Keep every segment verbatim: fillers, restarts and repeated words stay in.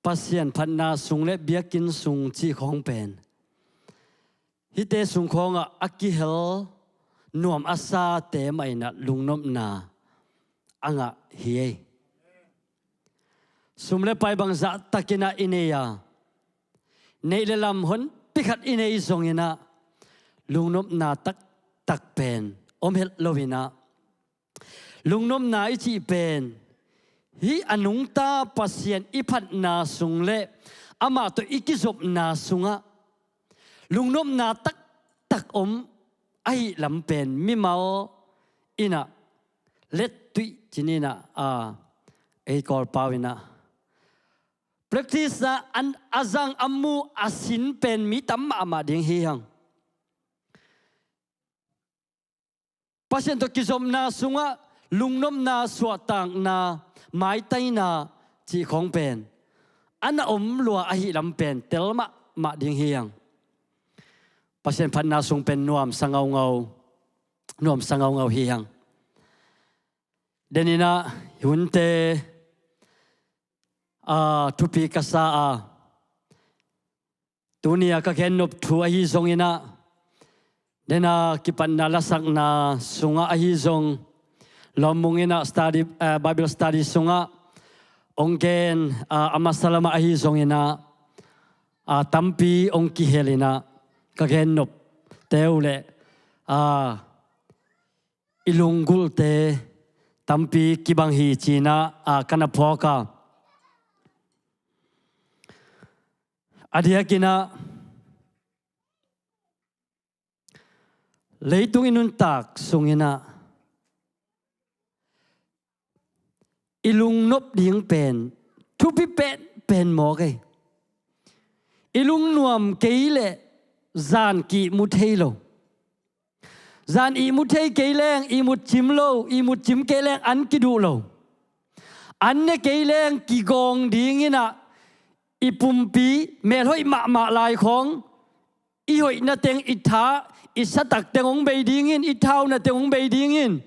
Pasian phatna sung le biakinn sung cih khawng pen hihte sung khawngah a kihel nuam a sate mah inah lungnopna a ngah hi ei. Sum le pai bangzah takinah i nei a, neih le lam honpi khat i nei zonginah lungnopna taktak pen om het loinah, lungnopna i cih pen hih a nungta Pasian i phatna sung le amah tawh i kizopna sungah lungnopna taktak om ahih lam pen mimal inah lettuih cininah a, ei Kawlpau inah practice ah a zang a mu a sin pen mi tam mahmah ding hi hang. Pasian tawh kizopna sungah lungnopna, suahtakna, maitaina cih khawng pen a na om lua ahih lam pen tel mahmah ding hi hang. Pasian phatna sung pen nuamsa ngaungau, nuamsa ngaungau hi hang. Deninah hunte a thupi ka sa a, tuni a ka gennop thu ahi zonginah, dena kipatna lasakna sungah ahi zong, lawmung inah study, eh, Bible study sungah ong gen a, a masa lamah ahi zonginah a, tampi ong kihelinah ka gennop teu le a, i lunggulte tampi kibang hi cinah a, ka na phawk a. A diakinah leitung i nuntak sunginah i lungnop ding pen thupi penpen mawk ei. I lungnuam kei leh zan ki ihmu thei lo. Zan ihmu thei kei leng ihmut cim lo, ihmut cim kei leng an kiduh lo. An ne kei leng kigawng dinginah i pumpi melhoih mahmah lai khawng, i hoihna teng, i tha, i satak teng hong bei dingin, i thauna teng hong bei dingin,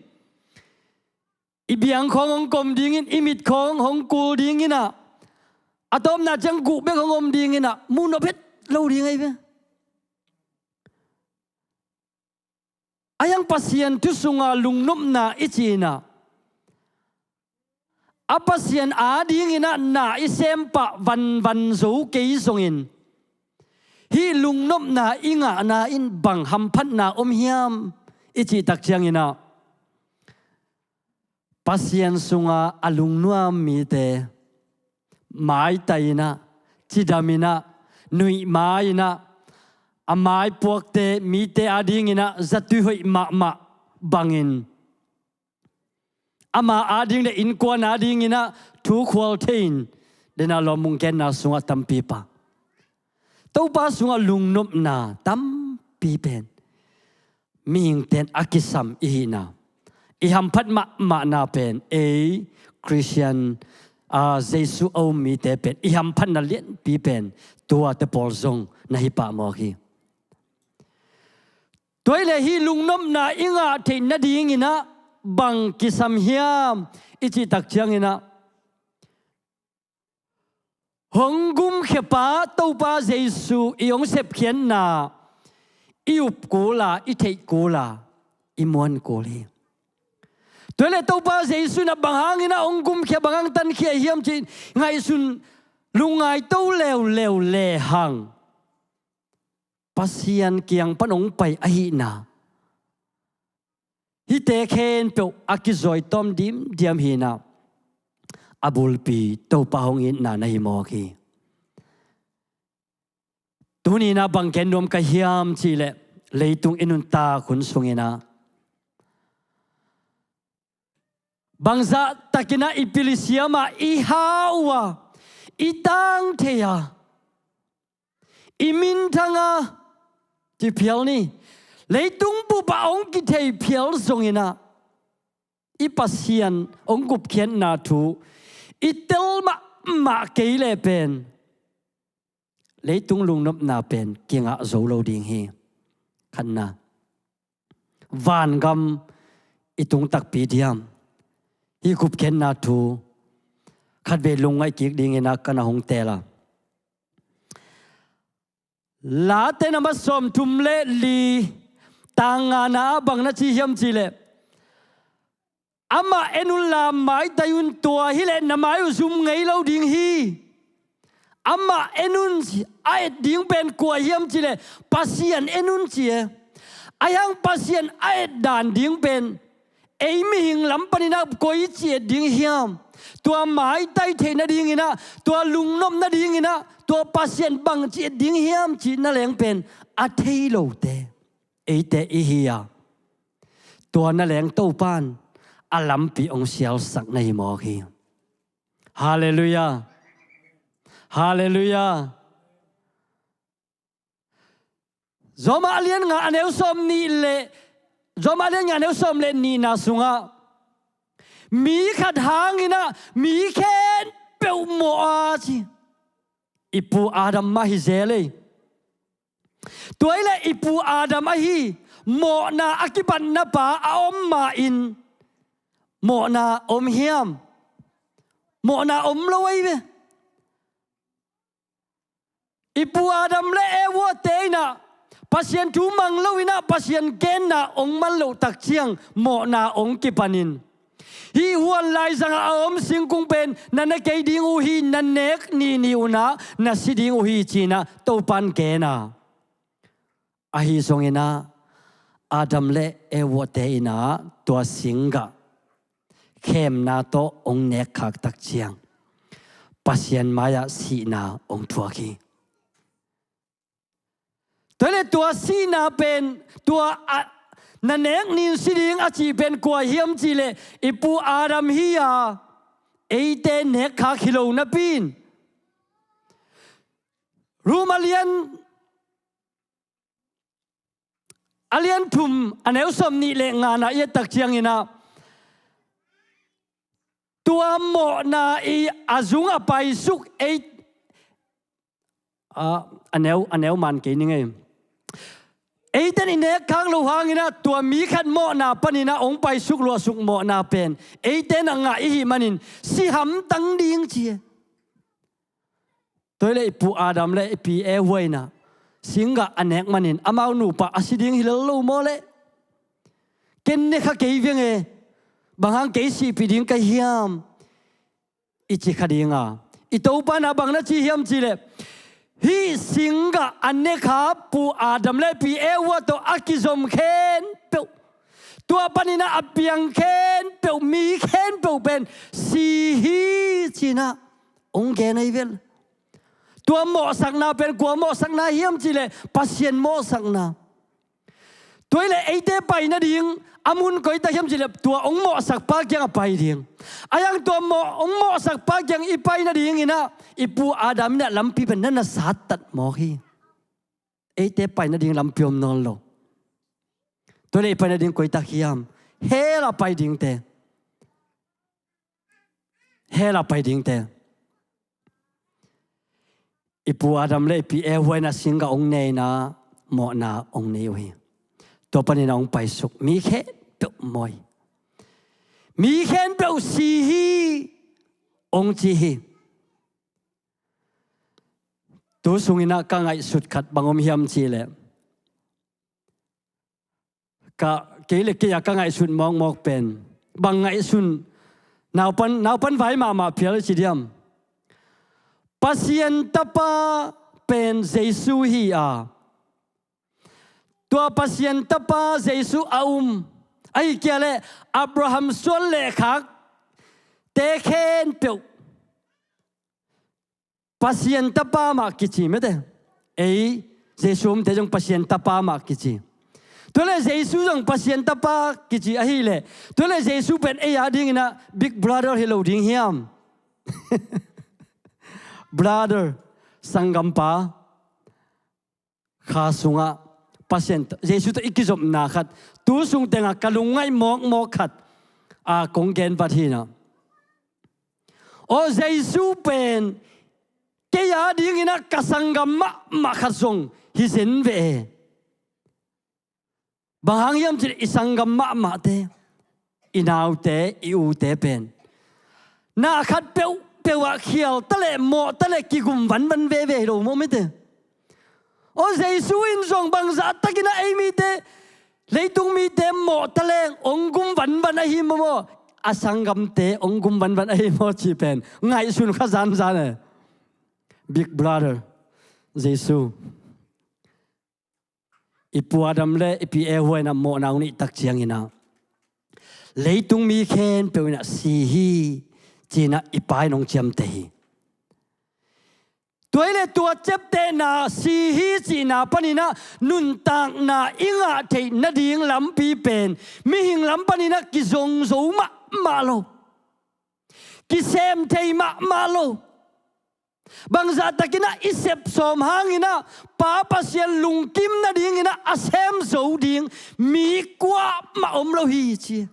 i biang khawng hong kom dingin, i mit khawng hong kul dinginah a tawpna ciang guh bek hong om dinginah muhnop het lo ding ahi ve. A hiang Pasian thu sunga lungnopna i cihinah a Pasian adinginah na i sempah vanvan zo kei zongin hih lungnopna i ngahna in bang hamphatna om hiam i cihtak cianginah Pasian sunga a lungnuam mite maitainah, cidaminah, nuihmainah, a maipuakte mite adinginah zatui hoih mahmah bangin ama ading le innkuan adinginah thukhual thei-in dena lawmung genna sungah tampi pa Topa sungah lungnopna tampi pen mihingten a kisam i hihna, i hamphat mahmahna pen ei Khristian a Jesu a um mite pen i hamphatna lianpi pen tuate pawl zong na hi pah mawk hi. Tua hileh hih lungnopna i ngah theih nadinginah bang kisam hiam i cihtak cianginah hong gumkhiapa Topa Jesu i hong sepkhiatna i up kula, i theih kula, i muan kul hi. Tua hileh Topa Jesu in a bang hanginah hong gumkhia, bang hang tankhia hiam cih ngaihsun lungngaito leuleu lehang Pasian kiang pan hong pai ahihna hihte khempeuh a kizawitawm dimdiam hinah a bulpi Topa hong itna na hi mawk hi. Tuninah bang gen nuam ka hiam cihleh leitung i nuntak hun sunginah bangzah takinah i pil i siamah i hau a, i tang thei a, i minthang a, ci phial ni. Leitung bupah hong kithei phial zonginah i Pasian hong gupkhiatna thu i tel mahmah kei leh pen leitung lungnopna pen kingah zo lo ding hi. Khatna, vangam i tung takpi diam? Hih gupkhiatna thu khatvei lungngaih kik dingin ah ka na hong teel a. Late na ma sawmthum le li, tang ngana ah bang na ci hiam cih leh, amah en unla maitai un, tua hileh na mai uh zum ngei lo ding hi. Amah en un, a et ding pen kua hiam cih leh Pasian en un ci e. Ahi hang Pasian a et dan ding pen ei mihing lam panin ah koici et ding hiam? Tua maitai theih nadingin ah, tua lungnop nadingin ah, tua Pasian bangci et ding hiam cih na leng pen a thei lote eite i hi a, tua na leng Topan a lampi hong sialsak na hi mawk hi. Halleluiah. Halleluiah. Roma a lian nga a neu sawm nih le, Roma a lian nga a neu sawm le nihna sungah, mi khat hangin ah mi khempeuh mawh a ci. I pu Adam mah hi zel ei. Tua hileh i pu Adam ahi mawhna a kipatna pa a om ma-in mawhna om hiam? Mawhna om lo ahi ve. I pu Adam le Eva te in ah Pasian thu mang lo in ah Pasian genna hong man loh tak ciang mawhna hong kipanin, hih huan laizangah a om singkung pen na ne kei ding uh hi, na nek nini un ah na si ding uh hi ci-in ah Topan gen a. Ahi zongin ah Adam le Eva te in ah tua singgah khemna tawh hong nekkhak tak ciang Pasian mai-ah sihna hong thuak hi. Tua hileh tua sihna pen, tua a, na nek nin si ding a cih pen kua hiam cih leh i pu Adam hi a, eite nekkhak hi lo napi-in, Roma lian a lian thum a neu sawm nih le ngana i et tak ciangin ah, tua mawhna i a zung a paisuk ei, a, a neu, a neu man kei ning ei. Eite'n i nekkhak loh hangin ah tua mi khat mawhna panin ah hong paisuk luahsuk mawhna pen eite'n a ngah i hih manin si hamtang ding ci e. Tua hileh i pu Adam le i pi Eva in ah singgah a nek manin amau nupa a si ding hi lel lo maw leh? Ken ne kha kei veng e, bang hang kei sihpih ding ka hiam? I ci kha ding a, i Topa in ah bang na ci hiam cih leh, hih singgah a nekha pu Adam le pi Eva tawh a kizom khempeuh, tua panin ah a piang khempeuh, mi khempeuh pen si hi ci-in ah hong gen ahi vel. Tua mawhsakna pen kua mawhsakna hiam cih leh Pasian mawhsakna. Tua hileh eite pai nading a mun koi tak hiam cih leh tua hong mawhsak pa kiangah pai ding. Ahi hang tua mawh, hong mawhsak pa kiang i pai nadingin ah i pu Adam in ah lampi pen na na sattat mawk hi. Eite pai nading lampi om nawn lo. Tua hileh i pai nading koi tak hiam? Hell ah pai dingte. Hell ah pai dingte. I pu Adam le i pi Eva in ah singgah hong ne in ah mawhna hong nei uh hi. Tua panin ah hong paisuk mi khempeuh mawh hi. Mi khempeuh si hi hong ci hi. Tu sungin ah ka ngaihsut khat bang om hiam cih leh, ka, kei le kei a ka ngaihsut mawkmawk pen, bang ngaihsun, naupan, naupan vai mahmah phial ci diam? Pasian Tapa pen Jesu hi a, tua Pasian Tapa Jesu a um, ahih kei leh Abraham suan le khakte khempeuh Pasian Tapa mah kici mete. Ei, Jesu omte zong Pasian Tapa mah kici. Tua leh Jesu zong Pasian Tapa kici ahih leh, tua leh Jesu pen ei a dingin ah Big Brother hi lo ding hiam? Brother, sanggampa, kha sungah Pasian, Jesu tawh i kizopna khat, tu sung tengah ka lungngaih mawkmawk khat a kong gen vat hi in ah. Aw, Jesu pen kei a dingin ah ka sanggam mahmah khat zong hi zen ve e. Bang hang hiam cih leh i sanggam mahmahte, i naute, i ute pen na khatpeuh peuh ah khial ta leh mawh ta leh kigum vanvan veve hi lo maw mite. Aw, Jesu in zong bangzah takin ah ei mite, leitung mite mawh ta leng hong gum vanvan ahi maw maw? A sanggamte hong gum vanvan ahi maw cih pen ngaihsun kha zanzan e. Big Brother Jesu. I pu Adam le i pi Eva in ah mawhna hong neih tak ciangin ah leitung mi khempeuh in ah si hi ci-in ah i Pa in hong ciamteh hi. Tua hi leh tua ciamtehna, si hi cihna panin ah nuntakna i ngah theih nading lampi pen mihing lam panin ah kizong zo mahmah lo, kisem thei mahmah lo. Bangzah takin ah i sep sawm hangin ah Pa Pasian lungkim nadingin ah a sem zo ding mi kuamah om lo hi ci.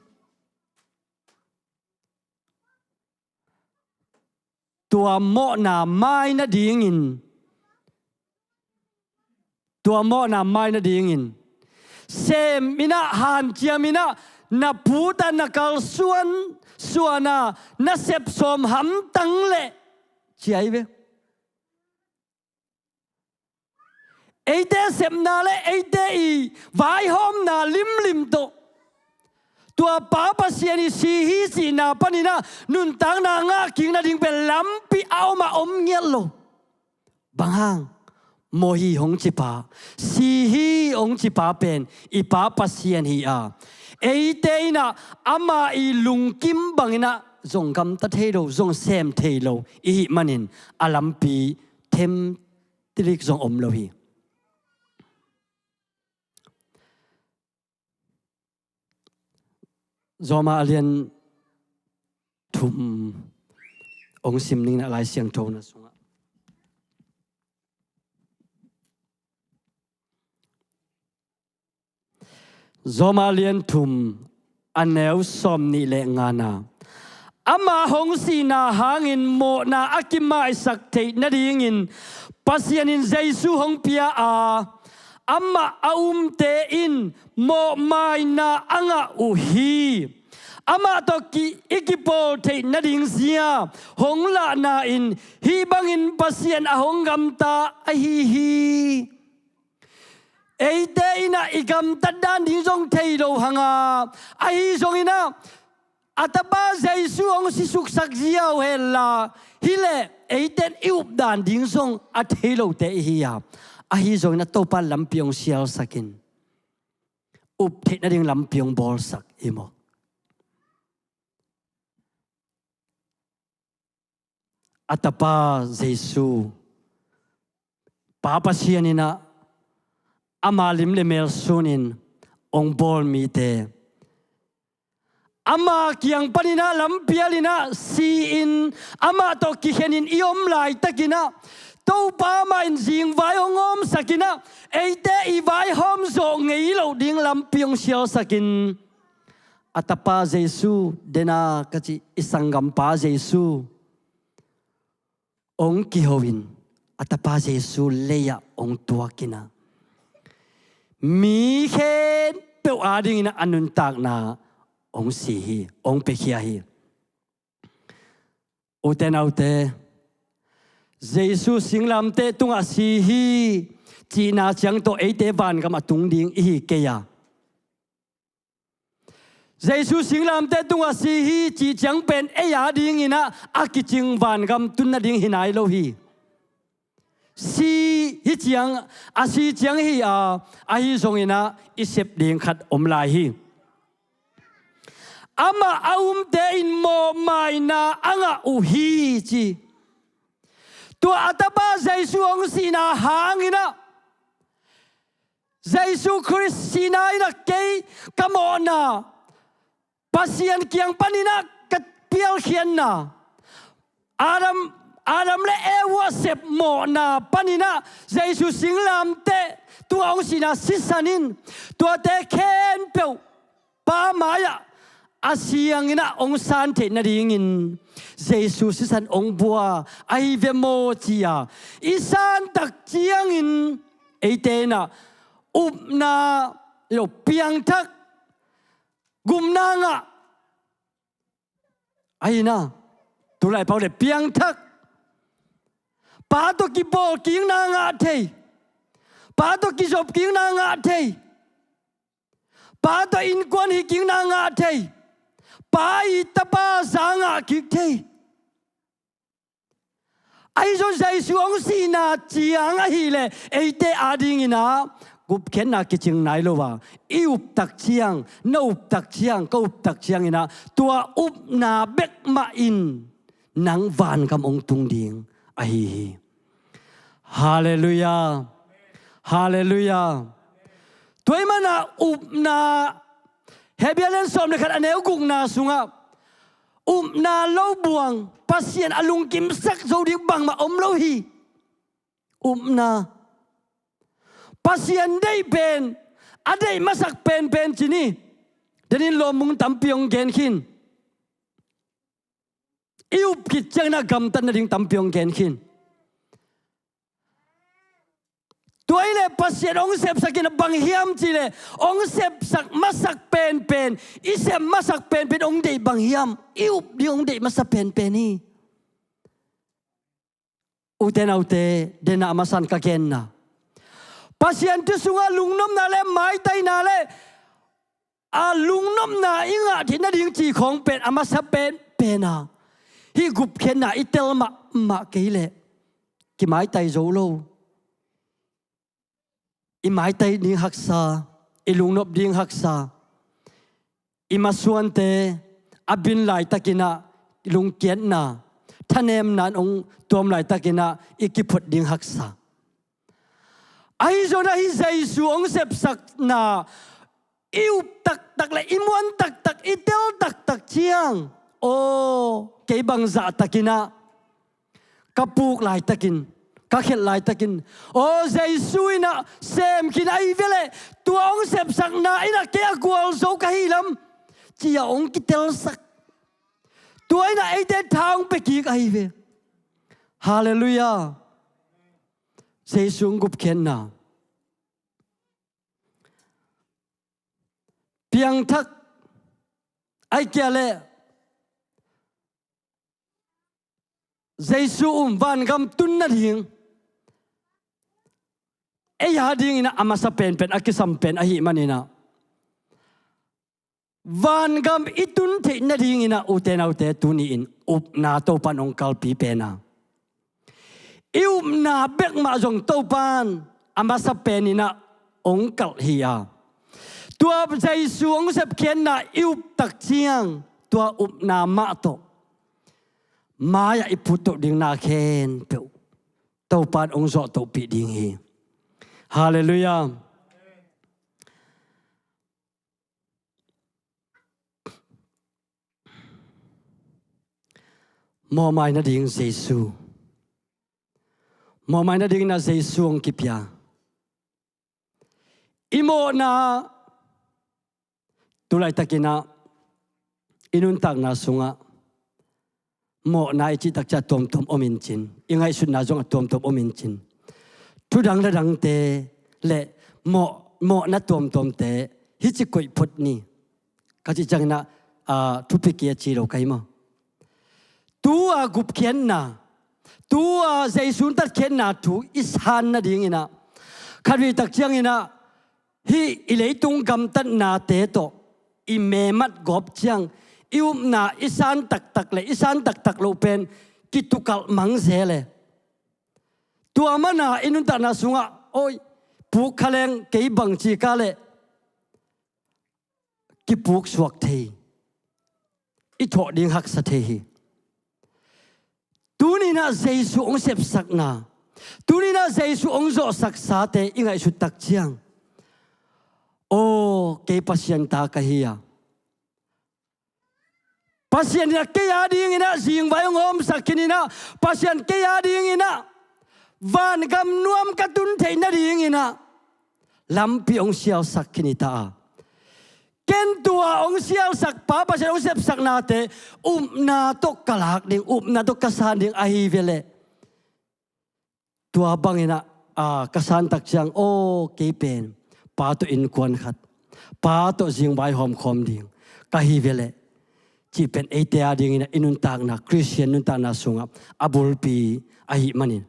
Tua mawhna mai nadingin, tua mawhna mai nadingin sem in ah, hanciam in ah, na put a, na kalsuan suan a, na sep sawm hamtang leh ci ahi ve. Eite sepna le eite i vaihawmna limlim tawh tua Pa Pasian i si hi cihna panin ah nuntakna ngah kik nading pen lampi a om a om ngiat lo. Bang hang? Mawh hi hong ci pa, si hi hong ci pa pen i Pa Pasian hi a, eite in ah ama i lungkim bangin ah zong gamta thei lo, zong sem thei lo i hih manin a lampi them tilik zong om lo hi. Zawma a lian thum hong sim ning in ah Lai Siangtho na sungah. Zawma a lian thum a neu sawm nih le ngana, ama hong sihna hangin mawhna a kimaisak theih nadingin Pasian in Jesu hong pia a, amah a umte in mawhmaina a ngah uh hi. Amah tawh ki, i kipawl theih nading zia hong lahna in hih bangin Pasian a hong gamta ahi hi. Eite in ah i gamtat dan ding zong thei lo hang a, ahi zongin ah a tapa Jesu hong sisuksak ziau henla, hi leh eite in i up dan ding zong a thei lote i hi a, ahi zongin ah Topa lampi hong sialsak in, up theih nading lampi hong bawlsak hi maw? A tapa Jesu, Pa Pasian in ah ama lim le mel sunin hong bawl mite, ama kiang panin ah lampial in ah si-in amah tawh kikhenin i om laitakin ah Topa amah in zingvai hong awmsak in ah eite i vaihawm zawh ngei loh ding lampi hong sialsak in, a tapa Jesu, dena ka cih i sanggampa Jesu hong kiho in, a tapa Jesu lei-ah hong tuak in ah mi khempeuh adingin ah a nuntakna hong si hi, hong piakhia hi. Ute naute, Jesu singlamteh tungah si hi cihna ciang tawh eite vangam a tung ding i hi kei a, Jesu singlamteh tungah si hi cih ciang pen ei adingin ah a kicing vangam tun nading hi nai lo hi. Si hi ciang, a si ciang hi a, ahi zongin ah i sep ding khat om lai hi. Amah a umte in mawhmaina a ngah uh hi ci. Tua a tapa Jesu hong sihna hangin ah Jesu Khrist sihna in ah kei ka mawhna, Pasian kiang panin ah ka pialkhiatna, Adam, Adam le Eva sep mawhna panin ah Jesu singlamteh tua hong sihna sisan in tuate khempeuh Pa mai-ah a siangin ah hong san theih nadingin Jesu sisan hong bua ahi ve maw ci-a i san tak ciangin eite in ah upna lo piangthak gumna ngah ahi na. Tulai pau le piangthak. Pa tawh kibawl kikna ngah thei. Pa tawh kizop kikna ngah thei. Pa tawh innkuan hi kikna ngah thei. Pa i tapa za ngah kik thei. Ahi zong Jesu hong sihna ciang ahileh eite adingin ah gupkhiatna kicing nai lo a, i uptak ciang, na uptak ciang, ka uptak ciangin ah tua upna bek mah in nang vangam hong tung ding ahi hi. Halleluiah. Halleluiah. Tua ahih manin ah upna, Hebru lian sawm le khat a neu gukna sungah upna lo buang, Pasian a lungkimsak zo ding bangmah om lo hi. Upna. Pasian deih pen, a deih masak penpen ci ni. Denin lawmung tampi hong gen khin. I up khit ciangin ah gamtat nading tampi hong gen khin. Tua ahih leh Pasian hong sepsak in ah bang hiam cih leh, hong sepsak masak penpen, i sep masak penpen hong deih bang hiam, i up ding hong deih masa penpen hi. Ute naute, den a masa in ka genna, Pasian thu sungah lungnopna le maitaina le a lungnopna i ngah theih nading cih khawng pen a masa penpen a, hih gupkhiatna i tel mahmah kei leh kimaitai zo lo. I maitai ding haksa, i lungnop ding haksa, i masuante a bin laitakin ah lungkiatna, thanemna in hong tuam laitakin ah i kiphut ding haksa. Ahi zongin ah hih Jesu hong sepsakna i up taktak le i muan taktak, i tel taktak ciang, aw, kei bangzah takin ah ka puk laitakin, ka khelh laitakin, aw, Jesu in ah sem khin ahi ve leh, tua hong sepsakna in ah kei a gualzo ka hi lam ci-a hong kitelsak. Tua in ah eite tha hong pia kik ahi ve. Halleluiah. Jesu hong gupkhiatna, piangthak, ahih kei leh Jesu um, vangam tun nading, ei adingin ah a masa penpen, a kisam pen ahih manin ah, vangam i tun theih nadingin ah, ute naute, tuni-in upna Topa'n hong kalpi pen a, i upna bek mah zong Topa'n a masa penin ah hong kalh hi a, tua Jesu hong sepkhiatna i up tak ciang, tua upna mah tawh mai-ah i put toh ding na khempeuh Topa'n hong zawhtohpih ding hi. Halleluiah. Mawhmai nading Jesu. Mawhmai nadingin ah Jesu hong kipia. I mawhna, tu laitakin ah i nuntakna sungah mawhna i cih tak ciang a tuamtuam om in cin, i ngaihsutna zong a tuamtuam om in cin, thudang ladangte le mawh, mawhna tuamtuamte hih ci koih phot ni. Ka cih ciangin ah, ah, thupi kei a ci lo ka hi maw. Tu-a gupkhiatna, tu-a Jesu tatkhiatna thu i san nadingin ah, khatvei tak ciangin ah hih i leitung gamtatnate tawh i memat gawp ciang, i upna i san taktak le i san taktak loh pen kitukalh mang zel e. Tua manin ah i nuntakna sungah, oi, puk kha leng kei bang ci ka leh kipuk suak thei, i thawh ding haksa thei hi. Tuni-in ah Jesu hong sepsakna, tuni-in ah Jesu hong zawhsaksate i ngaihsut tak ciang, aw, kei Pasian ta ka hi a, Pasian in ah kei adingin ah zingvai hong hawmsak khin in ah, Pasian kei adingin ah vangam nuam ka tun theih nadingin ah lampi hong sialsak khin hi ta a, ken tua hong sialsak pa, Pasian hong sepsaknate upna tawh ka lak ding, upna tawh ka san ding ahi ve leh, tua bangin ah, ah, ka san tak ciang, aw, kei pen pa tawh innkuan khat, pa tawh zingvai hawmkhawm ding ka hi ve leh, cih pen eite a dingin ah i nuntakna, Khristian nuntakna sungah a bulpi ahih manin,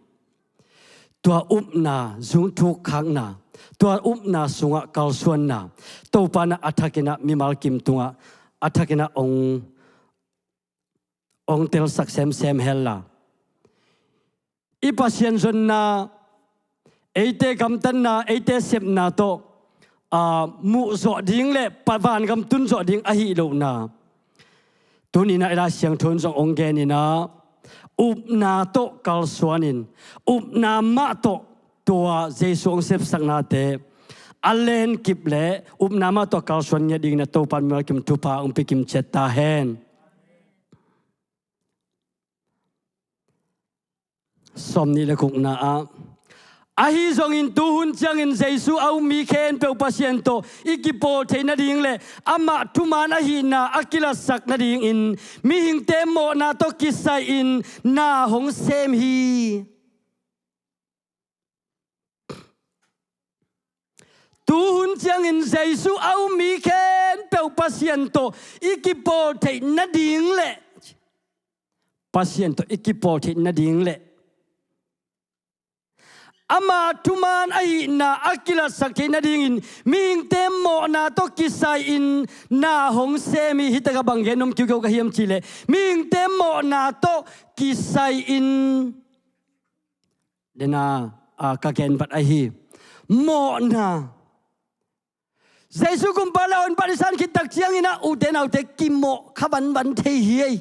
tua upna, zungthuk khakna, tua upna sungah kalsuanna, Topa in ah a thakin ah mimal kim tungah a thakin ah ong, ong telsak semsem hen la, i Pasian zonna, eite gamtatna, eite sepna tawh, aa, muh zawh ding le pa-, vangam tun zawh ding ahi lohna, tuni-in ah i Lai Siangtho in zong ong genin ah, upna tawh kalsuanin, upna mah tawh tua Jesu ong sepsaknate a lenkip le upna mah tawh kalsuan ngiat dingin ah Topa in mimal kim thupha ong pia kim ciat ta hen. Sawmnih le gukna ah, ahi zongin tuhun ciangin Jesu a um mi khempeuh Pasian tawh i kipawl theih nading le amah thuman ahihna a kilatsak nadingin mihingte mawhna tawh kisai-in na hong sem hi. Tuhun ciangin Jesu a um mi khempeuh Pasian tawh i kipawl theih nading le, Pasian tawh i kipawl theih nading le ama thuman ahihna a kilatsak theih nadingin mihingte mawhna tawh kisai-in na hong sem hi. Hih takah bang gen nuam kiukiu ka hiam cih leh, mihingte mawhna tawh kisai-in, dena, a, ka gen vat ahi. Mawhna. Jesu kumpa le a honpa i san khit tak ciangin ah, ute naute, kimawh kha vanvan thei hi ei.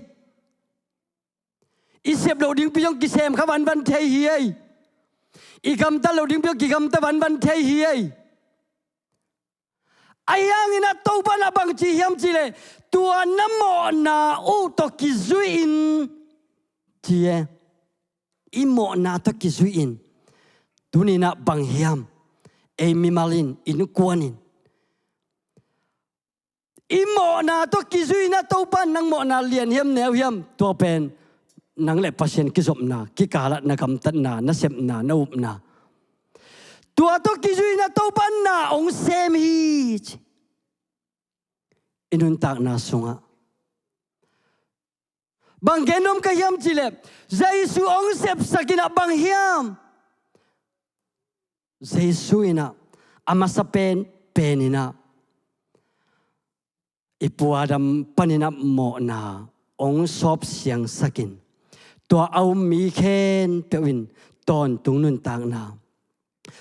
I sep loh dingpi zong kisem kha vanvan thei hi ei. I gamta loh dingpi zong kigamta vanvan thei hi ei. Ahi hangin ah Topa in ah bang ci hiam cih leh, tua na mawhna uh tawh kizui-in, ci e. I mawhna tawh kizui-in. Tuni-in ah bang hiam, ei mimal in, innkuan in, i mawhna tawh kizui-in ah Topa in nang mawhna lian hiam, neu hiam, tua pen nang le Pasian kizopna, kikalah na gamtatna, na sepna, na upna, tua tawh kizui-in ah Topa in na hong sem hi, ci. I nuntakna sungah bang gen nuam ka hiam cih leh, Jesu hong sepsak in ah bang hiam? Jesu in ah a masa pen, pen in ah i pu Adam panin ah mawhna hong sawp siangsak in, tua a um mi khempeuh in tawntung nuntakna,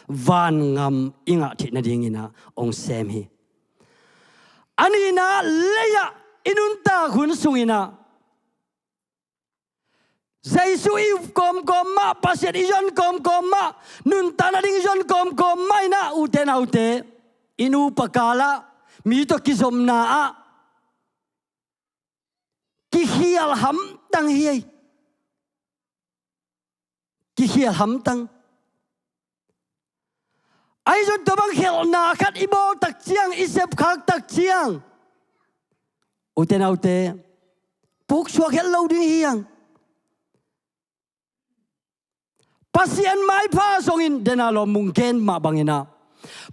vangam i ngah theih nadingin ah hong sem hi. A nihna, lei-ah i nuntak hun sungin ah Jesu i up kawmkawm mah, Pasian i zon kawmkawm mah, nuntakna ding i zon kawmkawm mah in ah, ute naute, i nupa kal ah, mi tawh kizopna ah kikhial hamtang hi ei. Kikhial hamtang. Ahi zong tua bang khialhna khat i bawl tak ciang, i sepkhak tak ciang, ute naute, puksuak het lo ding hi hang. Pasian maipha zongin, dena lawm mung gen mah bangin ah,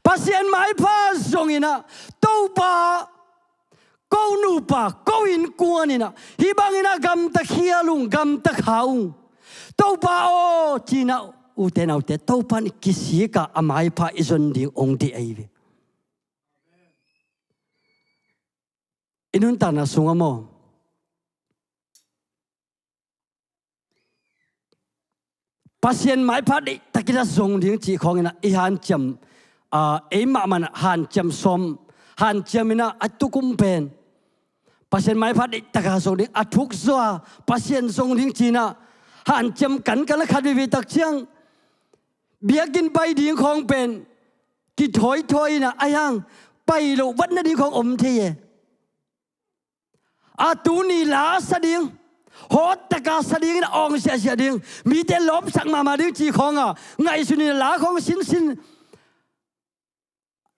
Pasian maipha zongin ah, Topa, ko nupa, ko innkuan in ah hih bangin ah gamta khial ung, gamta kha ung. Topa aw, ci-in ah, ute naute, Topa in kisik a, a maipha i zon ding hong deih ahi ve. I nuntakna sungah maw, Pasian maipha deihtak in ah zong ding cih khawngin ah i hanciam, aa, ei mahmah in ah hanciam sawm, hanciam in ah a tukum pen Pasian maipha deihtak a zong ding, a thuk zaw a Pasian zong ding ci-in ah hanciam kankan a khat veivei tak ciang, biakinn pai ding khawng pen kithawithawi in ah, ahi hang pai loh vat nading khawng om thei e. A tuni la sa ding, hawt taka sa ding in ah awng ziahziah ding, mite lawpsak mahmah ding cih khawng a ngaihsun in ah la khawng sinsin.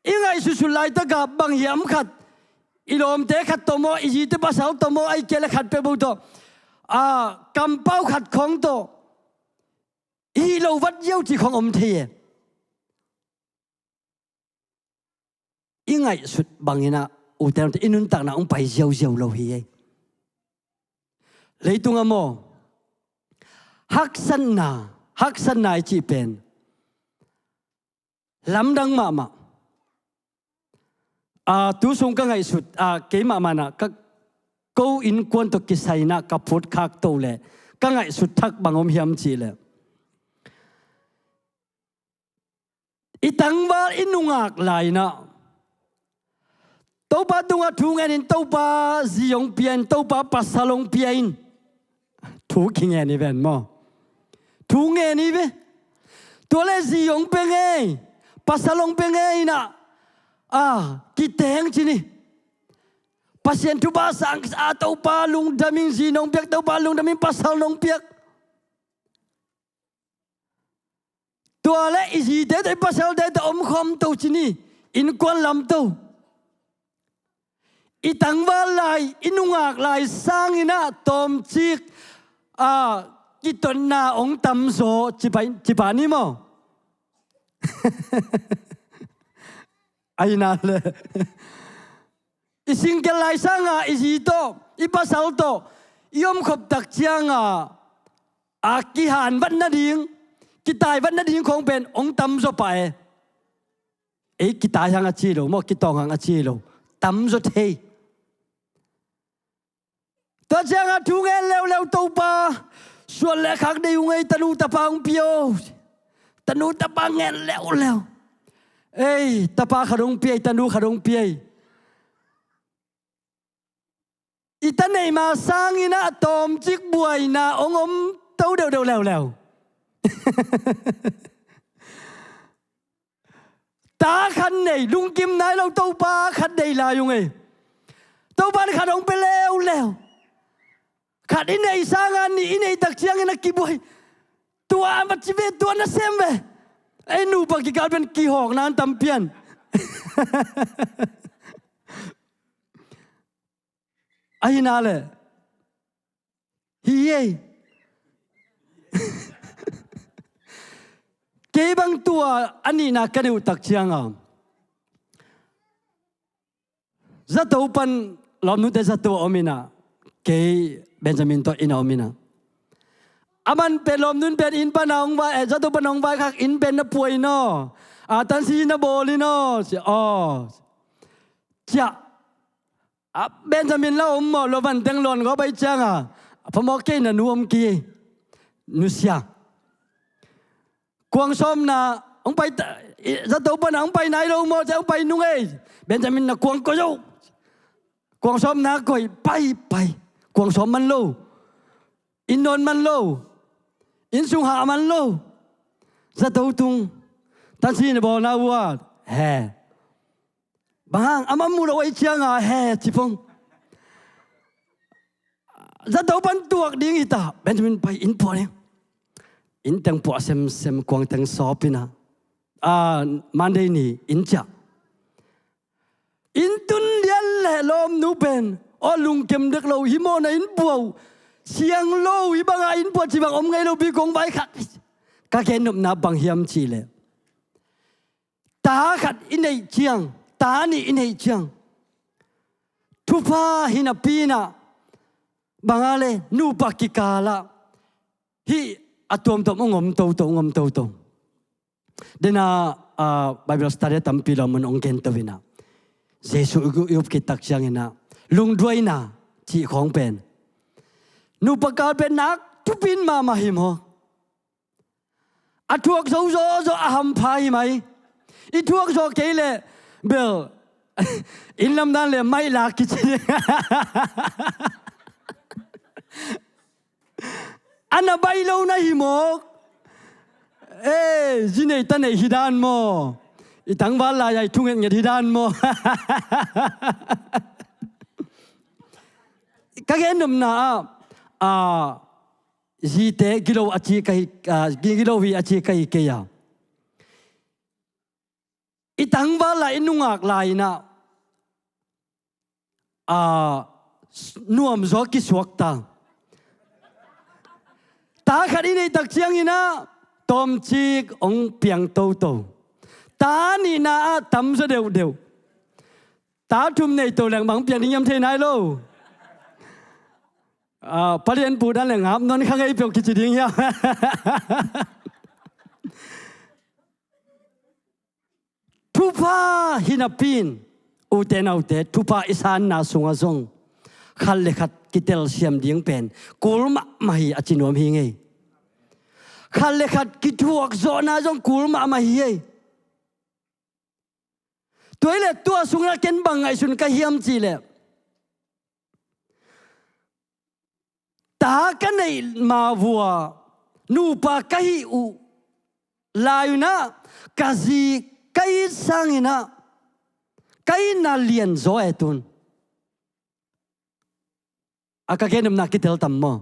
I ngaihsutsut laitak ah bang hiam khat, i lawmte khat tawh maw, i zite pasal tawh maw, ahih kei leh khat peuhpeuh tawh, a, kampau khat khawng tawh i hih lo vat ziau cih khawng om thei e. I ngaihsut bangin ah, ute naute, i nuntakna hong pai ziauziau lo hi ei. Leitung a maw, haksatna, haksatna i cih pen lamdang mahmah. A, tu sung ka ngaihsut, a, keimah manah ka ko innkuan tawh kisai inah ka phutkhak to le ka ngaihsut thak bang om hiam cih leh, i tangval i nungak lai inah Topa tungah thu ngen in, Topa zi hong pia in, Topa pasal hong pia in. Thu kingen hi ven maw? Thu ngen hi ve. Tua le zi hong pia ngei, pasal hong pia ngei inah, a, kiteng ci ni. Pasian thupha sang a, Topa lungdam ing, zi nong piak, Topa lungdam ing, pasal nong piak. Tua le i zite tawh i pasalte tawh omkhawm to ci ni, innkuan lam to. I tangval lai, i nungak lai sang inah tawmcik, a, kitotna hong tamzaw ci pa, ci pa ni maw? Ahi na le. I single lai sanga i zi tawh, i pasal tawh i omkhop tak cianga, a, kihanvat nading, kitaivat nading khawng pen hong tamzaw pah e. Ei kitai hang a ci lo maw, kitawng hang a ci lo, tamzaw thei. Tua cianga thu ngen leuleu, Topa, suan le khak dei ung ei, tanu tapa hong pia o. Tanu tapa ngen leuleu. Ei, tapa khat hong pia ei, tanu khat hong pia ei. I ta neih ma sang inah tawmcik buaina hong om to deuhdeuh leuleu. Ta khat nei, lungkim nai lo, Topa khat nei lai ung ei. Topa in khat hong pia leuleu. Khat i neih sanga nih i neih tak ciangin a kibuai. Tua va ci ve, tua nasem ve. Ei, nupa kikal pen kihawkna an tam pian. Ahi na le. Hi ei. Kei bang tua a nihna ka neih uh tak cianga, zato pan lawmnute zato a om inah, kei Benjamin tawh inn a om inah, a man pen lawmnun pen inn pana hong vai, eh, zato pana hong vaikhak, inn pen na pua in aw, a, tansi na bawl in aw, ci, aw. Ciah. A, Benjamin la om maw, lo van teng lawn gawp ahi cianga, a phamawh kei, na nu om kei, nusia. Kuang sawmna hong pai ta, i, zato pana hong pai nai lo maw, ciah, hong pai nung ei. Benjamin, na kuang koih zo. Kuang sawmna koih, pai, pai. Kuang sawm man lo. Inn nawn man lo. Inn sung hah man lo. Zato tung. Tansi na bawlna uh a, he. Bang hang, amah mu lo ahi cianga, he, ci pong. Zato pan tuak ding hi ta, Benjamin pai, inn puah ding. Inn teng puah semsem, kuang teng sawp inah, a, Monday ni inn ciah. Inn tun lian le lawmnu pen, aw, lungkem dek lo hi maw, na inn puah uh, siang lo, hi banga inn puah ci bang om ngei lo, bi kong vaikhak. Ka gen nopna bang hiam cih leh, ta khat i neih ciang, ta nih i neih ciang, thupha hi napi inah, banga le nupa kikalah hih a tuamtuam hong om toto, hong om toto. Dena, ah, Bible study a tampi lo mun hong gen to inah, Jesuh i up khit tak ciang inah, lungduaina cih khawng pen nupa kal pen nak thupin mahmah hi maw? A thuak zo zawzaw a hampha hi mai. I thuak zawh kei leh bel, inn lamdan le maih lak kici ding. A na baih lo na hi mawk. Eh, zi nei ta neih hi dan maw? I tangval lai-a i thu ngetnget hi dan maw? Ka gen nopna ah, ah, zite gilo a ci ka hi, ah, gi-, gilo hi a ci ka hi kei a. I tangval lai, i nungak lai inah, ah, nuamzaw kisuak ta. Ta khat i neih tak ciang inah tawmcik hong piang toto. Ta nihna ah tamzaw deuhdeuh. Ta thum nei to leng bang piang ding hiam thei nai lo. Ah, palian pu dan le ngap non kha ngei peuh kici ding hiam? Thupha hi napi in, ute naute, thupha i sanna sungah zong khat le khat kitelsiam ding pen kul mahmah hi a ci nuam hi ngei. Khat le khat kithuak zawhna zong kul mahmah hi ei. Tua hi leh tua sungah ken bang ngaihsun ka hiam cih leh, ta ka neih ma vua nupa ka hih uh lai un ah, ka zi ka it sangin ah, ka itna lian zaw e tun. A ka gen nopna kitel tam maw?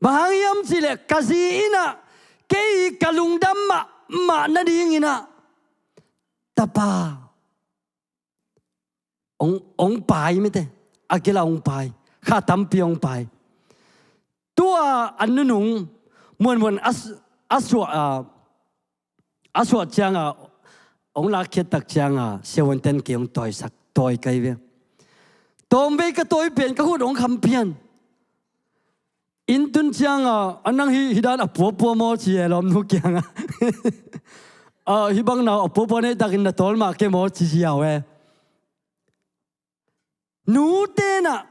Bang hang hiam cih leh ka zi in ah kei ka lungdam mahmah nadingin ah, tapa, hong, hong pai mite, a kila hong pai, kha tampi hong pai. Tua a nunung muanmuan a s-, a suah, a, a suah ciangah, hong lakkhiat tak ciangah, siavuanten kei hong tawisak, tawi kai ve. Tawmvei ka tawi pen ka khut hong kham pian. Inn tun ciangah, a nang hi, hi dan a puapua maw ci e lawmnu kiangah. Ah, hih bang nau a puapua neih takin na tawl mah ke maw ci ziau e. Nute in ah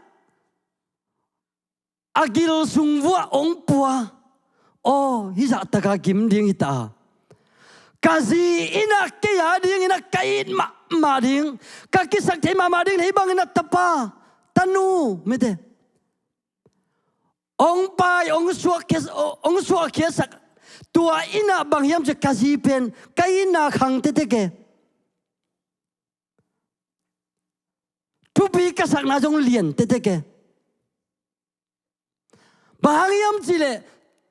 a gil sung vuah hong pua. Aw, hih zah taka gim ding hi ta a. Ka zi in ah kei a dingin ah ka it mahmah ding, ka kisak thei mahmah ding, hih bangin ah tapa, tanu, mite, hong pai, hong suahkhia, hong suahkhiasak. Tua in ah bang hiam cih ka zi pen ka itna khang tektek e. Thupi ka sakna zong lian tektek e. Bang hang hiam cih leh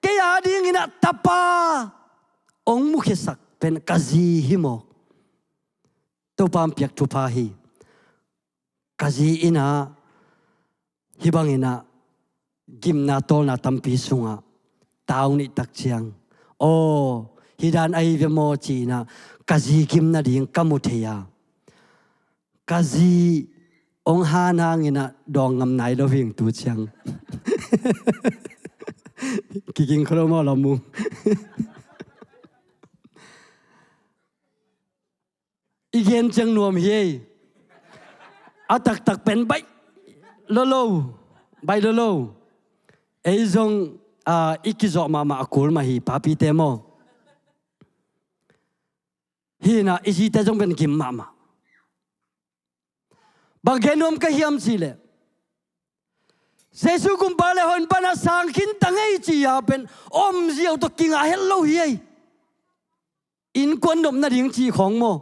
kei a dingin ah tapa hong mukhiasak pen ka zi hi maw? Topa hong piak thupha hi. Ka zi in ah hih bangin ah gimna tawlna tampi sungah ta hong nih tak ciang, aw, hih dan ahi ve maw ci-in ah ka zi gim nading ka mu thei a. Ka zi hong han hangin ah dawng ngam nai lo hing tu ciang. Kiging kho lo maw lawmnu? I gen ciang nuam hi ei. A taktak pen baih lolo, baih lolo. Ei zong, ah, i kizawh mahmah a kul mah hi, papite maw? Hi-in ah i zite zong pen gim mahmah. Bang gen nuam ka hiam cih leh, Jesu kumpa le hong pai-in ah sang khin ta ngei ci-a pen om ziau tawh kingah het lo hi ei. Innkuan nop nading cih khawng maw?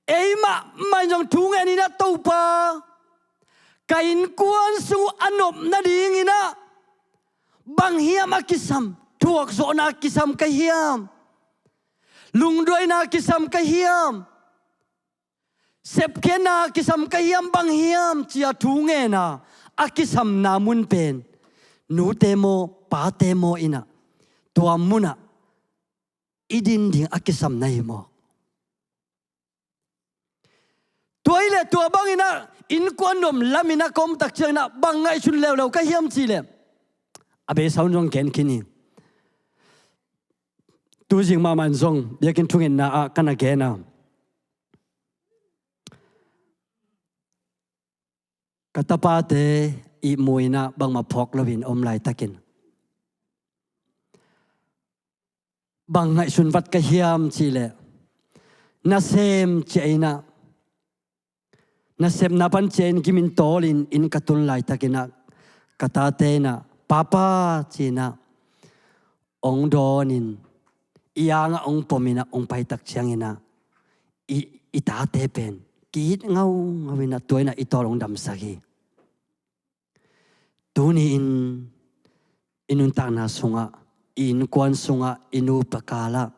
Ei mahmah in zong thu ngen in ah, Topa, ka innkuan sung uh a nop nadingin ah bang hiam a kisam, thuakzawhna kisam ka hiam, lungduaina kisam ka hiam, sepkhiatna kisam ka hiam, bang hiam ci-a thu ngen a, a kisamna mun pen nute maw, pate maw in ah tua munah i din ding a kisam na hi maw? Tua hi leh tua bangin ah innkuan nop lamin ah ka om tak ciangin ah bang ngaihsun leuleu ka hiam cih leh, a beisa un zong gen khin hi. Tuzing mahmah in zong biakinn thungetna ah ka na gen a, ka tapate ihmu in ah bangmah phawk loin om laitakin, bang ngaihsun vat ka hiam cih leh, nasem ciah in ah, nasepna pan ciah in gimin tawlin inn ka tun laitakin ah, ka tate in ah, Papa, ci-in ah hong dawnin, i angah hong pomin ah hong pai tak ciangin ah, i, i tate pen ki-it ngaungau in ah, tua in ah i tawl hong damsak hi. Tuni-in i nuntakna sungah, i innkuan sungah, i nupa kalah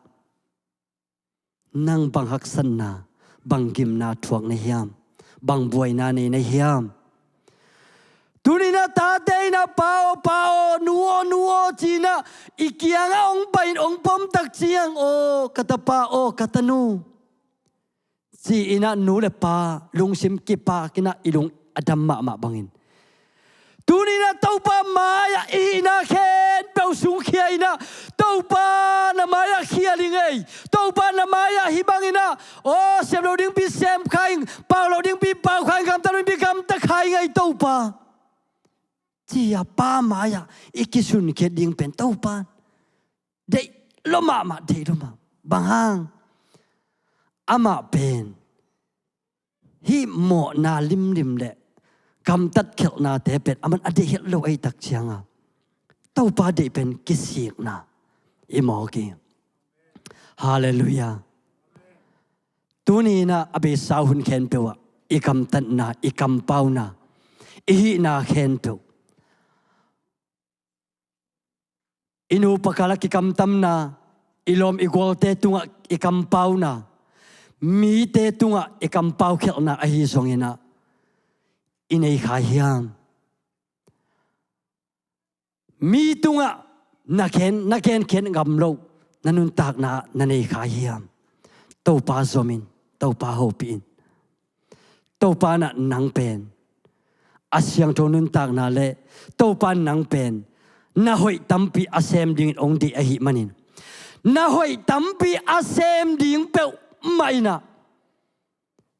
nang bang haksatna, bang gimna thuak na hiam, bang buaina nei na hiam? Tuni-in ah tate in ah, Pa aw, Pa aw, Nu aw, Nu aw, ci-in ah i kiangah hong pai-in hong pom tak ciang, aw ka tapa, aw ka tanu, ci-in ah nu le pa lungsim kipak in ah i lung a dam mahmah bangin. Tuni-in ah Topa mai-ah i hihna khempeuh sungkhia-in ah, Topa na mai-ah khial ing ei. Topa na mai-ah hih bangin ah, aw, sem loh dingpi sem kha ing, pau loh dingpi pau kha ing, gamta loh dingpi gamta kha ing ei Topa, ci-a Pa mai-ah i kisunkhiat ding pen Topa deih lua mahmah, deih lua mahmah. Bang hang? Amah pen hih mawhna limlim le gamtat khialhnate pen aman a deih het lo ahih tak ciangin, Topa deih pen kisikna i mawk hi. Halleluiah. Tuni-in ah a beisa hun khempeuh ah i gamtatna, i kampauna, i hihna khempeuh, i nupa kal ah kikamtamna, i lawm i gualte tungah i kampauna, mite tungah i kampau khialhna ahi zongin ah, i nei kha hiam? Mi tungah na gen, na genkhiat ngam loh na nuntakna ah na nei kha hiam? Topa zom in, Topa hopih in. Topa in ah nang pen a siangtho nuntakna le Topa in nang pen na hoih tampi a sem dingin hong deih ahih manin, na hoih tampi a sem ding peuhmah in ah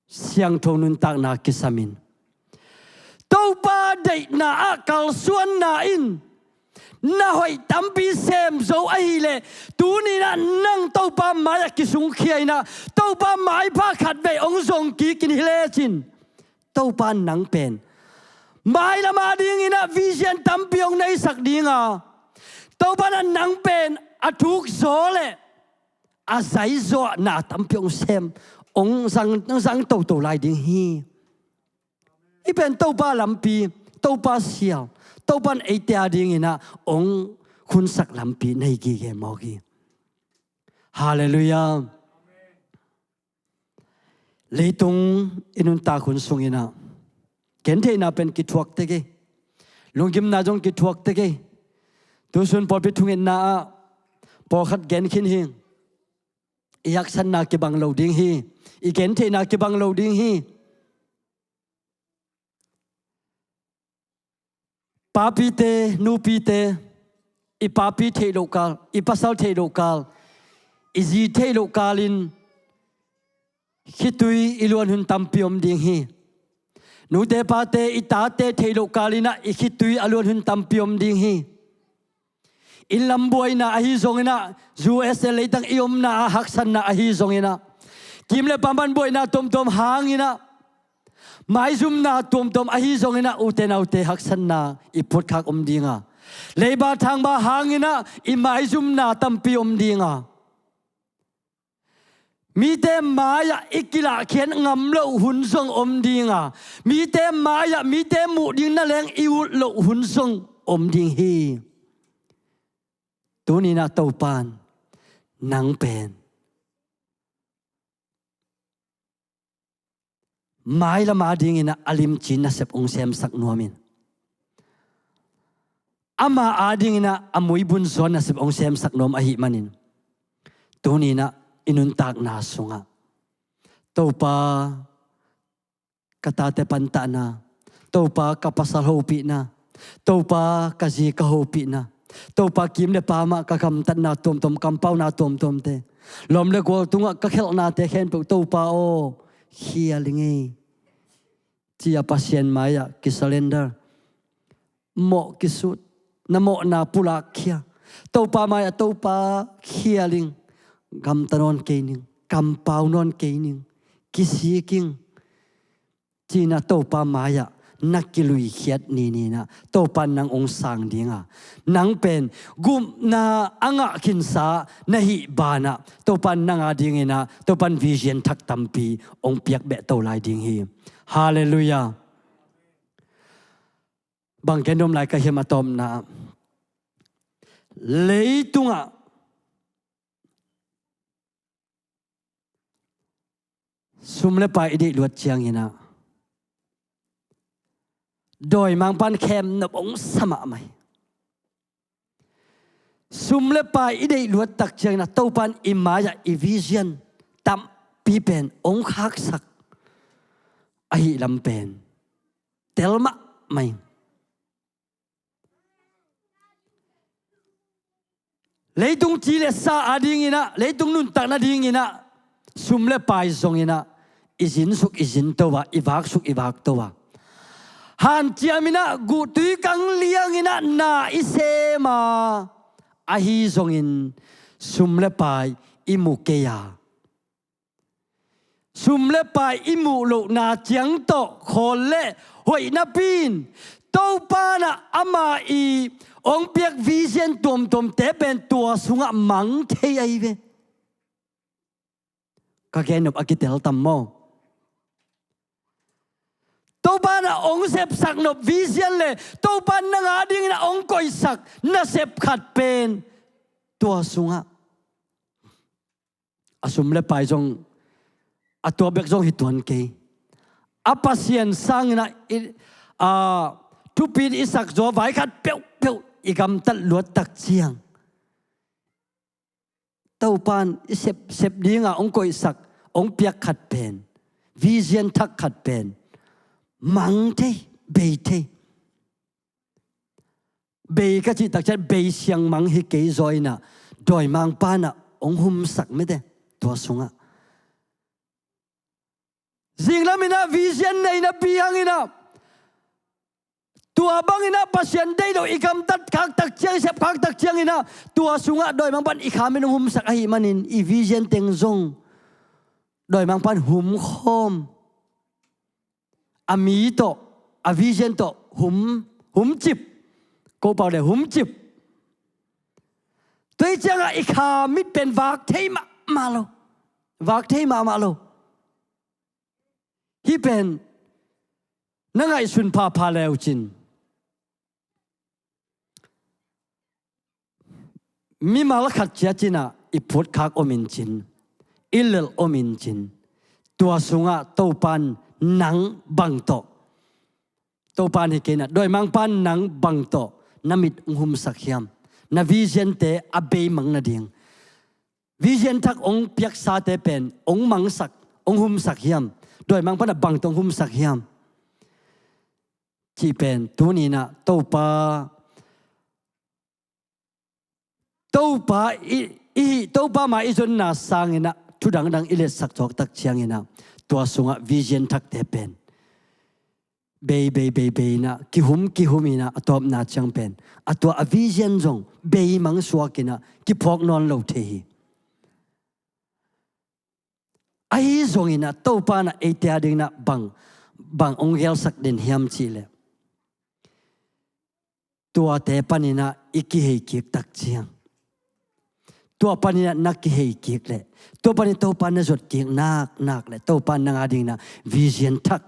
siangtho nuntakna kisam in, Topa deihna ah kalsuanna in na hoih tampi sem zo ahih leh, tuni-in ah nang Topa mai-ah kisungkhia-in ah, Topa maipha khatvei hong zong kik in hi lecin, Topa in nang pen mailam a dingin ah vision tampi hong neisak ding a, Topa in ah nang pen a thuk zaw le a zai zaw ah na tampi hong sem, hong zang, hong zang toto lai ding hi. Hih pen Topa lampi, Topa sial, Topa in eite a dingin ah hong khunsak lampi na hi gige mawk hi. Halleluiah. Leitung i nuntak hun sungin ah gentheihna pen kithuak tek hi. Lunggimna zong kithuak tek hi. Tusun pawlpi thungetna ah pawlkhat gen khin hi. I haksatna kibang lo ding hi. I gentheihna kibang lo ding hi. Papite, nupite, i papi theih loh kal, i pasal theih loh kal, i zi theih loh kal in khitui i luan hun tampi om ding hi. Nute pate, i tate theih loh kal in ah i khitui a luan hun tampi om ding hi. Inn lam buaina ahi zongin ah, U S A leitang i omna ah haksatna ahi zongin ah, kim le pam pan buaina tuamtuam hangin ah, maizumna tuamtuam ahi zongin ah, ute naute, haksatna i phutkhak om ding a, leiba thangba hangin ah i maizumna tampi om ding a, mite mai-ah i kilahkhiat ngam loh hun zong om ding a, mite mai-ah mite muh ding na leng i ut loh hun zong om ding hi. Tuni-in ah Topa in nang pen mailam a dingin ah a limci nasep hong semsak nuam in, ama a dingin ah a muibun zaw nasep hong semsak nuam ahih manin, tuni-in ah i nuntakna sungah Topa ka tate pantahna, Topa ka pasal hopihna, Topa ka zi ka hopihna, Topa kim le pam ah ka gamtatna tuamtuam, kampauna tuamtuamte, lawm le gual tungah ka khialhnate khempeuh Topa aw, khial ing ei, ci-a Pasian mai-ah kisurrender, mawh kisut, na mawhna pulakkhia, Topa mai-ah Topa khial ing, gamta nawn kei ning, kampau nawn kei ning, kisik ing, ci-in ah Topa mai-ah na kiluikhiat ninin ah Topa in nang hong sang ding a, nang pen gupna a ngah khinsa na hih banah Topa in nang a dingin ah Topa in vision thak tampi hong piak beh to lai ding hi. Halleluiah. Bang gen nuam lai ka hiam? A tawpna ah, leitungah sum le pai i deih luat ciangin ah dawimangpa'n khemnop hong sa mahmah hi. Sum le pai i deih luat tak ciangin ah Topa in i mai-ah i vision tampi pen hong khaksak ahih lam pen Tel mahmah ing. Leitung ci le sa a dinginah, leitung nuntak nadinginah sum le pai zonginah i zinsuk i zinto a, i vaksuk i vakto a, hanciaminah guhtui kang lianginah na i sem a, ahi zongin sum le pai i mu kei a, sum le pai i muh lohna ciang tawh khawl le hoih napi in Topa in ah ama i hong piak vision tuamtuamte pen tua sungah mang thei ahi ve. Ka gen nop a kitel tam maw? Topa in ah hong sepsak nop vision le Topa in nang a dingin ah hong koihsak nasep khat pen tua sungah a sum le pai zong, a tua bek zong hi tuan kei. A Pasian sangin ah i, a, thupi in i sak zaw vai khat peuhpeuh i gamtat luat tak ciang, Topa in i sep, sep dingah hong koihsak, hong piak khat pen, vision thak khat pen mang thei, bei thei. Bei ka cih tak ciang bei siangmang hi kei zaw in ah, dawimangpa in ah hong humsak mite tua sungah. Zinglam in ah vision nei napi hangin ah, tua bangin ah Pasian deih lo i gamtat khak tak ciang, i sep khak tak ciangin ah, tua sungah dawimangpa in i kham in hong humsak ahih manin i vision teng zong dawimangpa in humkhawm, a mi tawh, a vision tawh hum, humcip. Ko pau le humcip. Tua hi ciangah i kha mit pen vak thei mahmah lo. Vak thei mahmah lo. Hih pen na ngaihsun phapha le uh cin, mimal khat ciat in ah i phutkhak om in cin, i lelh om in cin, tua sungah Topa in nang bang tawh, Topa in hi kei in ah, dawimangpa in nang bang tawh na mit hong humsak hiam? Na vision-te a beimang nading, vision thak hong piaksate pen hong mangsak, hong humsak hiam? Dawimangpa in ah bang tawh hong humsak hiam? Cih pen tuni in ah Topa, Topa i, i, Topa mai i zonna sangin ah thu dangdang i letsak zawk tak ciangin ah, tua sungah vision thakte pen bei, bei, bei, bei in ah, kihum, kihum in ah, a tawpna ciang pen a tua a vision zong beimang suak in ah kiphawk nawn lo thei hi. Ahi zongin ah Topa in ah eite a dingin ah bang, bang hong gelsak den hiam cih leh, tuate panin ah i kihei kik tak ciang, tua panin ah na kihei kik leh, tua panin Topa na zot kik nak nak leh, Topa in nang a dingin ah vision thak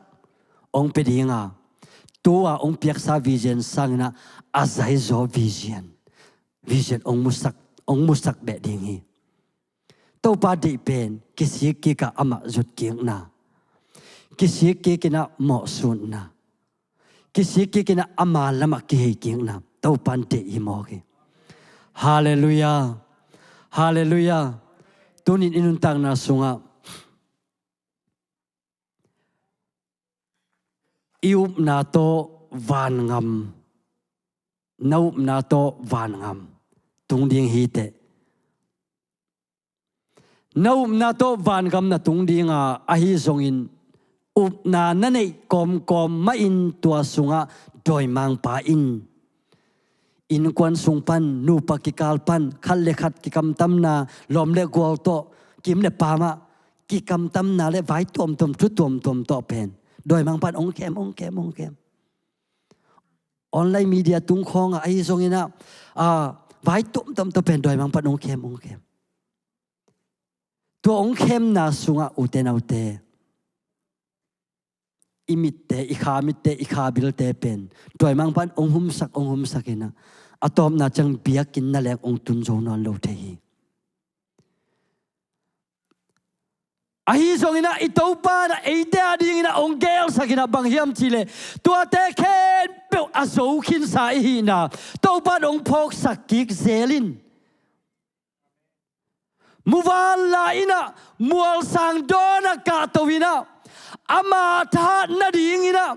hong pia ding a, tua hong piaksa vision sangin ah a zaizaw vision, vision hong musak, hong musak beh ding hi. Topa deih pen kisik kik ah amah zot kikna, kisik kik in ah mawhsutna, kisik kik in ah ama lamah kihei kikna Topa in deih hi mawk hi. Halleluiah. Halleluiah. Tunin i nuntakna sungah i upna tawh vangam, na upna tawh vangam tung ding hi teh. Na upna tawh vangam na tung ding a, ahi zongin upna na neih kawmkawm mahin tua sungah dawimangpa in innkuan sung pan, nupa kikal pan, khat le khat kikamtamna, lawm le gual tawh, kim le pam ah kikamtamna le vai tuamtuam, thu tuamtuam tawh pen dawimangpa in hong khem, hong khem, hong khem. Online media tung khawng ah, ahi zongin ah, a, vai tuamtuam tawh pen dawimangpa in hong khem, hong khem. Tua hong khemna sungah, ute naute, i mitte, i kha mitte, i kha bilte pen dawimangpa in hong humsak, hong humsak in ah, a tawpna ciang biakinn na leng hong tun zo nawn lo thei hi. Ahi zongin ah i Topa in ah eite a dingin ah hong gelsak in ah bang hiam cih leh, tuate khempeuh a zo khinsa i hihna Topa in hong phawksak kik zel in, muvanlai in ah mualsang dawn ah kahto in ah, ama thahat nadingin ah,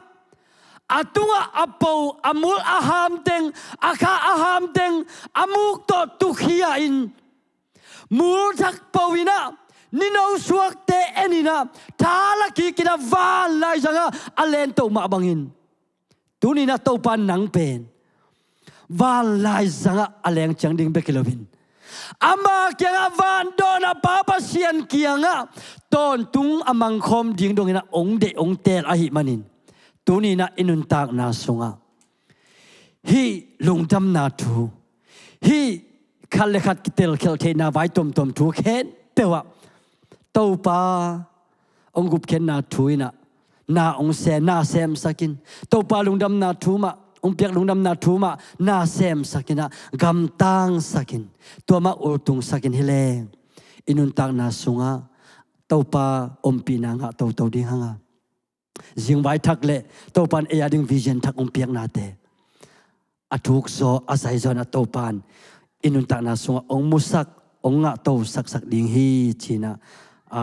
A tungah a po, a mul a hamteng, a kha a hamteng, a muk tawh tukhia in, mul thak po in ah, nino suakte en in ah, tha la kik in ah, van laizangah a lento mah bangin, tuni-in ah Topa nang pen van laizangah a leng ciang ding bek hi loin, ama kiangah, van dawnna Pa Pasian kiangah tawntung a mangkhawm ding dongin ah hong deih, hong teel ahih manin, tuni-in ah i nuntakna sungah hih lungdamna thu, hih khat le khat kitelkhialh theihna vai tuamtuam thu khempeuh ah Topa hong gupkhiatna thu in ah na hong sem, na semsak in. Topa lungdamna thu mah, hong piak lungdamna thu mah na semsak in ah, gamtangsak in, tua mah ultungsak in hi leng, i nuntakna sungah Topa ompihna ngah toto ding hang a, zingvai thak le Topa in ei a ding vision thak hong piaknate a thukzaw, a saizaw in ah Topa in i nuntakna sungah hong musak, hong ngahto saksak ding hi, ci-in ah, a,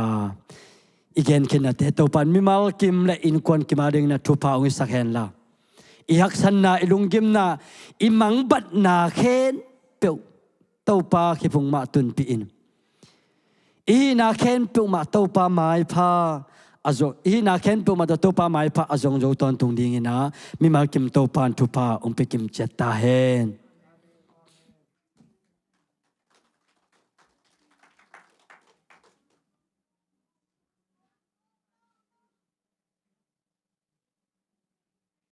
i genkhiatnate Topa in mimal kim le innkuan kim a dingin ah thupha hong hisak hen la, i haksatna, i lunggimna, i mangbatna khempeuh Topa kiphung mah tunpih in, i hihna khempeuh mah Topa maipha a zong, i hihna khempeuh mah tawh Topa maipha a zong zo tawntung dingin ah mimal kim Topa in thupha hong pia kim ciat ta hen.